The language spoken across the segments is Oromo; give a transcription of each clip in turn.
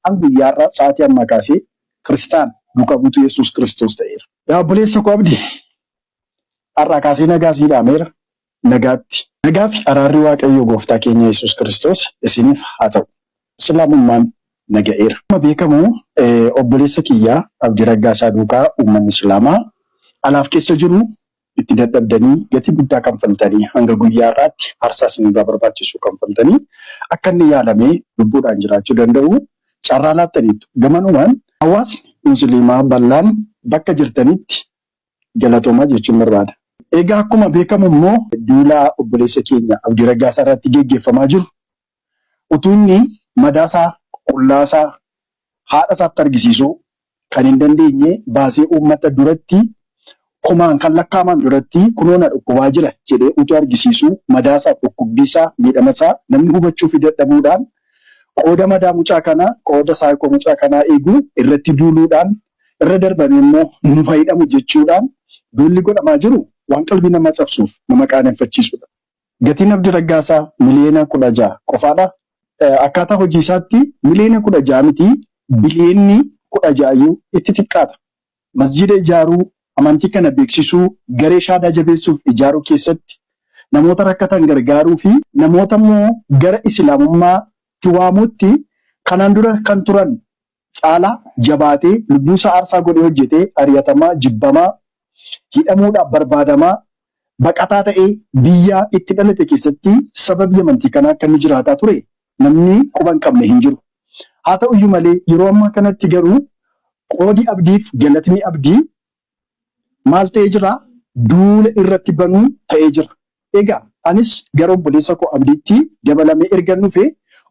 An guyyaa har'aa sa'aatii ammaa kaasee Kiristaana duuka buutuu Yesuus Kiristoos ta'eera. Yaa obboleessa koo Abdii, har'aa kaasee nagaa sii dhaameera. Nagaatti. Nagaa fi araarri Waaqayyoo Gooftaa keenya Yesuus Kiristoos isiniif haa ta'u. Islaamummaan naga'eera. Akkuma beekamu obboleessa kiyya Abdii Raggaasaa duukaa uummanni Islaamaa alaaf keessa jiru itti dadhabdanii gatii guddaa kanfaltanii hanga guyyaa har'aatti aarsaa isinirraa barbaachisu kanfaltanii akka inni yaalamee lubbuudhaan jiraachuu danda'u carraa laattaniittu. Gamanumaan hawaasni Musliimaa bal'aan bakka jirtanitti galatoomaa jechuun barbaada. Egaa akkuma beekamu immoo duula obboleessa keenya Abdii Raggaasaa irratti geggeeffamaa jiru utuu inni madaasaa, qullaasaa haadha isaatti argisiisuu kan hin dandeenye baasee uummata duratti kumaan kan lakkaa'aman duratti kunoo na dhukkubaa jira jedhee utuu argisiisuu madaasaa, dhukkubbiisaa, miidhamasaa namni hubachuu fi dadhabuudhaan qooda madaa mucaa kanaa, qooda saayikoo mucaa kanaa eeguu irratti duuluudhaan irra darbamee immoo nu fayyadamu jechuudhaan duulli godhamaa jiru waan qalbii namaa cabsuuf nama qaaneffachiisudha. Gatiin Abdii Raggaasaa miliyoona 16 qofaadha. Akkaataa hojii isaatti miliyoona 16 miti, biliyoonni 16 iyyuu itti xiqqaata. Masjiida ijaaruu, amantii kana beeksisuu, garee shaadaa jabeessuuf ijaaruu keessatti namoota rakkatan gargaaruu fi namoota immoo gara Islaamummaatti waamuutti kanaan dura kan turan caalaa jabaatee lubbuusaa aarsaa godhee hojjetee ari'atamaa, jibbamaa, hidhamuudhaaf barbaadamaa, baqataa ta'ee biyya itti dhalate keessatti sababii amantii kanaa akka inni jiraataa ture namni quba hin qabne hin jiru. Haa ta'uyyuu malee yeroo ammaa kanatti garuu qoodi Abdiif galatni Abdii maal ta'ee jira? Duula irratti banuu ta'ee jira. Egaa anis gara obboleessa koo Abdiitti dabalamee ergan dhufe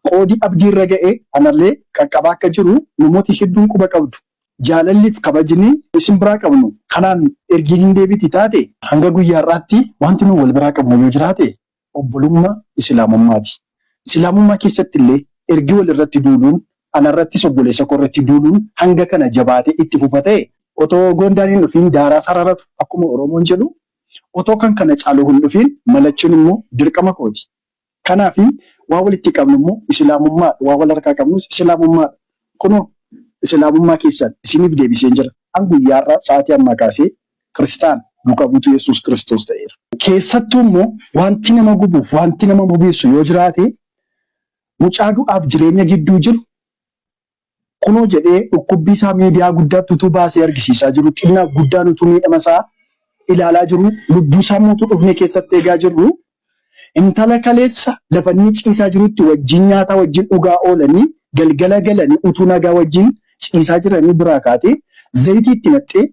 qoodi Abdii irra ga'e anallee qaqqabaa akka jiru namooti hedduun quba qabdu. Jaalalliif kabajni isin biraa qabnu kanaan ergi hin deebiti taate hanga guyyaa har'aatti wanti nu wal biraa qabnu yoo jiraate obbolummaa Islaamummaati. Islaamummaa keessatti illee ergi wal irratti duuluun anarrattis obboleessa koo irratti duuluun hanga kana jabaatee itti fufa ta'e, otoo gondaan hin dhufiin daaraa sararatu akkuma Oromoon jedhu, otoo kan kana caalu hin dhufiin malachuun immoo dirqama kooti. Kanaaf waa walitti qabnu immoo Islaamummaadha. Waa wal harkaa qabnus Islaamummaadha. Kunoo Islaamummaa keessan isiniif deebiseen jira. An guyyaa har'aa sa'aatii ammaa kaasee Kiristaana duuka buutuu Yesuus Kiristoos ta'eera. Keessattuu immoo wanti nama gubuuf wanti nama bobeessu yoo jiraate mucaa du'aaf jireenya gidduu jiru kunoo jedhee dhukkubbii isaa miidiyaa guddaatti utuu baasee argisiisaa jiru, xinnaaf guddaan utuu miidhama isaa ilaalaa jiru, lubbuu isaa immoo utuu dhufnee keessatti eegaa jirru, intala kaleessa lafa inni ciisaa jirutti wajjin nyaataa wajjin dhugaa oolanii galgala galanii utuu nagaa wajjin ciisaa jiranii biraa kaatee zayitii itti naqxee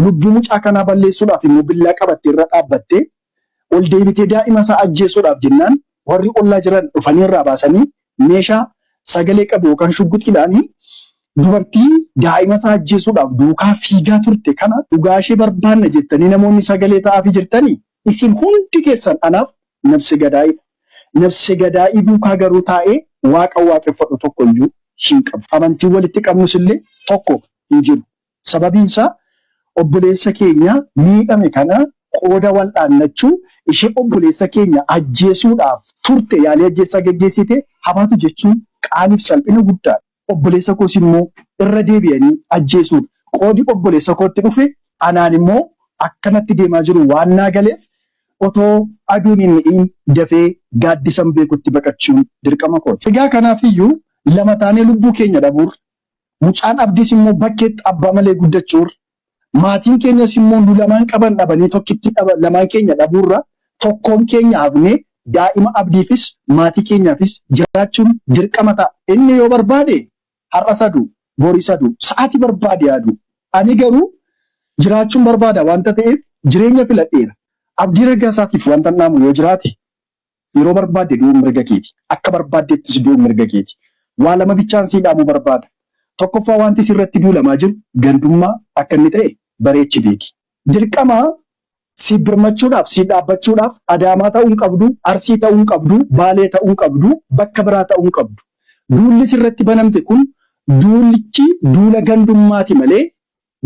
lubbuu mucaa kanaa balleessuudhaaf immoo billaa qabattee irra dhaabbattee ol deebitee daa'ima isaa ajjeesuudhaaf jennaan warri ollaa jiran dhufanii irraa baasanii meeshaa sagalee qabu yookaan shugguxiidhaan dubartii daa'ima isaa ajjeesuudhaaf duukaa fiigaa turte kana dhugaa ishee barbaanna jettanii namoonni sagalee ta'aafii jirtanii isin hundi keessan anaaf nabse gadaa'idha. Nabse gadaa'ii duukaa garuu taa'ee waaqa waaqeffadhu tokko iyyuu hin qabu. Amantiin walitti qabnus illee tokko hin jiru. Sababiin isaa obboleessa keenya miidhame kana qooda wal dhaannachuu ishee obboleessa keenya ajjeesuudhaaf turte yaalii ajjeessaa geggeessite habaatu jechuun qaaniif salphina guddaadha. Obboleessa koos immoo irra deebi'anii ajjeesuudha. Qoodi obboleessa kootti dhufe anaan immoo akkanatti deemaa jiru waan naa galeef otoo aduun hin dhi'in dafee gaaddisan beekutti baqachuun dirqama kooti. Egaa kanaafiyyuu lama taanee lubbuu keenya dhabuurra, mucaan Abdiis immoo bakkeetti abbaa malee guddachuurra, maatiin keenyas immoo nu lamaan qaban dhabanii tokkitti lamaan keenya dhabuurra tokkoon keenya hafnee daa'ima Abdiifis maatii keenyaafis jiraachuun dirqama ta'a. Inni yoo barbaade har'as adu, boris adu, sa'aatii barbaade adu. Ani garuu jiraachuun barbaada waanta ta'eef jireenya filadheera. Abdii Raggaasaatiif wanta dhaamu yoo jiraate yeroo barbaadde du'uun mirga keeti. Akka barbaaddeettis du'uun mirga keeti. Waa lama bichaan sii dhaamuu barbaada. Tokkoffaa, wanti sirratti duulamaa jiru gandummaa akka inni ta'e bareechi beeki. Dirqama si birmachuudhaaf, si dhaabbachuudhaaf Adaamaa ta'uu hin qabdu, Arsii ta'uu hin qabdu, Baalee ta'uu hin qabdu, bakka biraa ta'uu hin qabdu. Duulli sirratti banamte kun duulichi duula gandummaati malee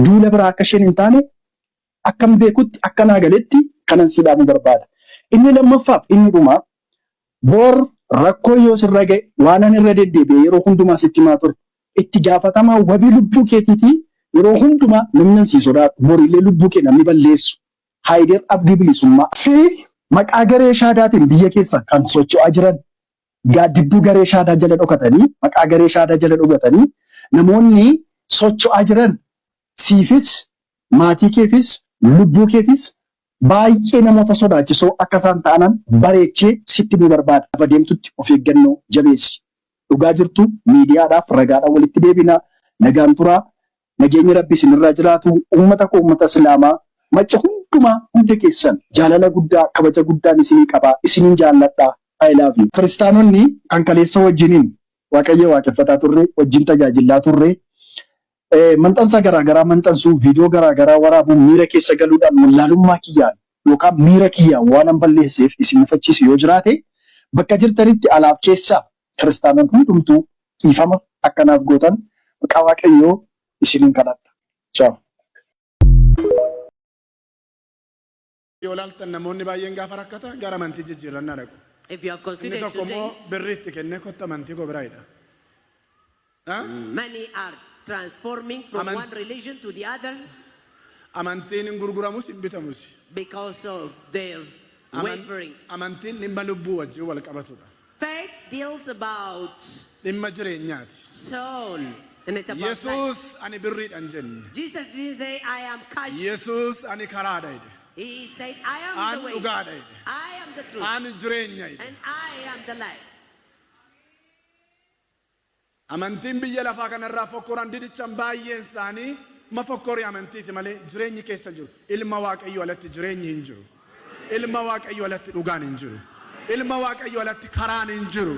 duula biraa akka isheen hin taane akkam beekutti akka naa galetti kanan sii dhaamuu barbaada. Inni lammaffaaf inni dhumaa, boor rakkoo yoo sirra ga'e waan ani irra deddeebi'ee yeroo hundumaa sitti himaa ture. Itti gaafatamaa wabii lubbuu keetiitii. Yeroo hundumaa namni sii sodaatu, borillee lubbuu kee namni balleessu, Haayider Abdii Bilisummaa fi maqaa garee shaadaatiin biyya keessa kan socho'aa jiran, gaaddidduu garee shaadaa jala dhokatanii, maqaa garee shaadaa jala dhokatanii namoonni socho'aa jiran siifis, maatii keefis, lubbuu keefis baay'ee namoota sodaachisoo akka isaan ta'anan bareechee sitti himuu barbaada. Lafa deemtutti of eeggannoo jabeessi. Dhugaa jirtu miidiyaadhaaf ragaadhaan walitti deebina. Nagaan turaa. Nageenyi Rabbi isinirraa jiraatu. Uummata koo, uummata Islaamaa macca hundumaa, hunda keessan jaalala guddaa, kabaja guddaan isinii qaba. Isinin jaalladha. I love you. Kiristaanonni kan kaleessa wajjiniin Waaqayyo waaqeffataa turre, wajjin tajaajilaa turre, maxxansa garaagaraa maxxansuu, viidiyoo garaagaraa waraabuun, miira keessa galuudhaan, wallaalummaa kiyyaan yookaan miira kiyyaan waan an balleesseef isin mufachiisu yoo jiraate, bakka jirtanitti alaaf keessaa kiristaanonni hundumtuu dhiifama akkanaaf gootan maqaa Waaqayyoo isiniin kadhadha. Ciao. Yoo ilaaltan, namoonni baay'een gaafa rakkatan gara amantii jijjiirrannaa dhaqu. If you have Inni considered tokko today, immoo birrii itti kennee kottu amantii koo biraa hidha. Many are transforming from one religion to the other Amantiin hin gurguramus, hin bitamus. because of their wavering. Amantiin dhimma lubbuu wajjin wal qabatudha. Faith deals about Dhimma jireenyaati. soul and it's about life. Yesuus ani birriidhaan jenne. Jesus didn't say, "I am cash." Yesuus ani karaadha jedhe. He said, "I am An the way. dhugaadha jedhe. I am the truth. Ani jireenya jedhe. And I am the life." Amantiin biyya lafaa kanarraa fokkoran didichan baay'een isaanii ma fokkorii amantiiti malee jireenyi keessa jiru. Ilma Waaqayyo alatti jireenyi hin jiru. Ilma Waaqayyo alatti dhugaan hin jiru. Ilma Waaqayyo alatti karaan hin jiru.